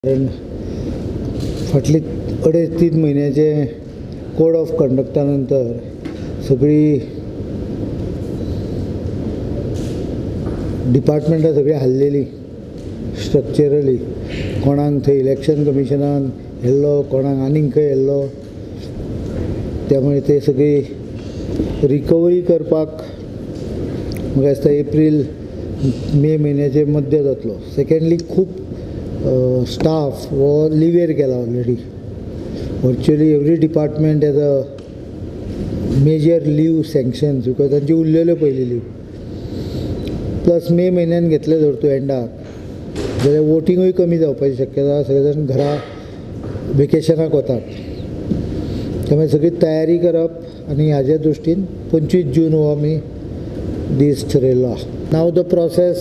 कारण फाटली 2.5-3 म्हयन्याचे कोड ऑफ कंडक्टा नंतर सगळी डिपार्टमेंटां सगळीं हाल्लेली स्ट्रक्चरली. कोणाक थंय इलेक्शन कमिशनान येल्लो, कोणाक आनीक खंय येल्लो, त्यामुळे ते सगळी रिकवरी करपाक म्हाका दिसता एप्रील मे म्हयन्याचे मध्य जातलो. सेकेंडली खूब स्टाफ हो लिवेर गेला already. Virtually every department has a major leave sanctions because तांची उरलेल्यो पयली लीव. प्लस मे म्हयन्यान घेतले जर तूं एंडाक जाल्यार वोटिंगूय कमी जावपाची शक्यता. सगळे जाण घरा वेकेशनाक वतात, त्यामुळे सगळी तयारी करप आनी हाज्या दृश्टीन 25 जून हो आमी दीस ठरयल्लो आसा. Now the process,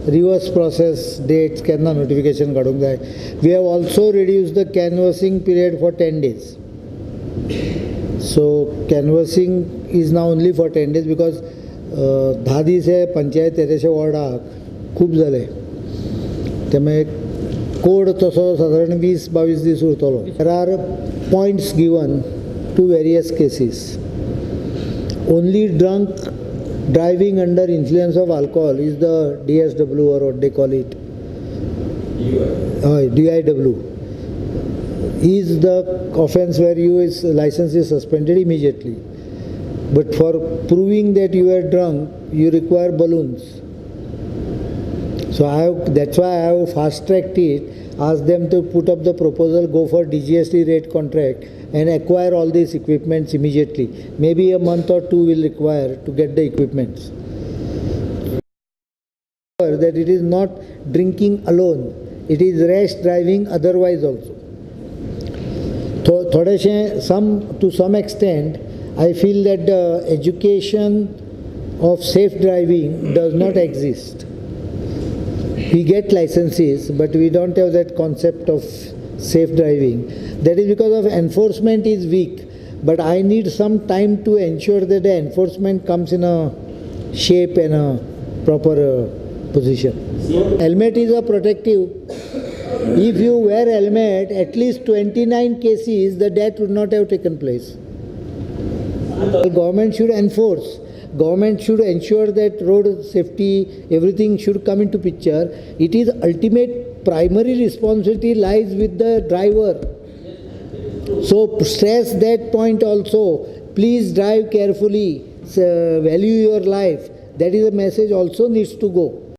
reverse process dates केन्ना नोटिफिकेशन काडूंक जाय. We have also reduce the canvassing period for 10 days. So canvassing is now only for 10 days because 10 दीस हे पंचायत तेरेशे वॉर्डाक खूब जाले. त्यामुळे कोड तसो सादारण 20-22 दीस उरतलो. There are points given to various cases. Only drunk driving under influence of alcohol is the DSW or what they call it, DIW, is the offense where your license is suspended immediately. But for proving that you are drunk, you require balloons. So that's why I have fast-tracked it, asked them to put up the proposal, go for DGST rate contract and acquire all these equipments immediately. Maybe a month or two will require to get the equipments. That it is not drinking alone, it is rash driving otherwise also. To some extent, I feel that the education of safe driving does not exist. We get licenses, but we don't have that concept of safe driving. That is because of enforcement is weak. But I need some time to ensure that the enforcement comes in a shape and a proper position. Helmet is a protective. If you wear helmet, at least 29 cases, the death would not have taken place. The government should enforce. Government should ensure that road safety, everything should come into picture. It is ultimate primary responsibility lies with the driver. So stress that point also. Please drive carefully, value your life. That is a message also needs to go.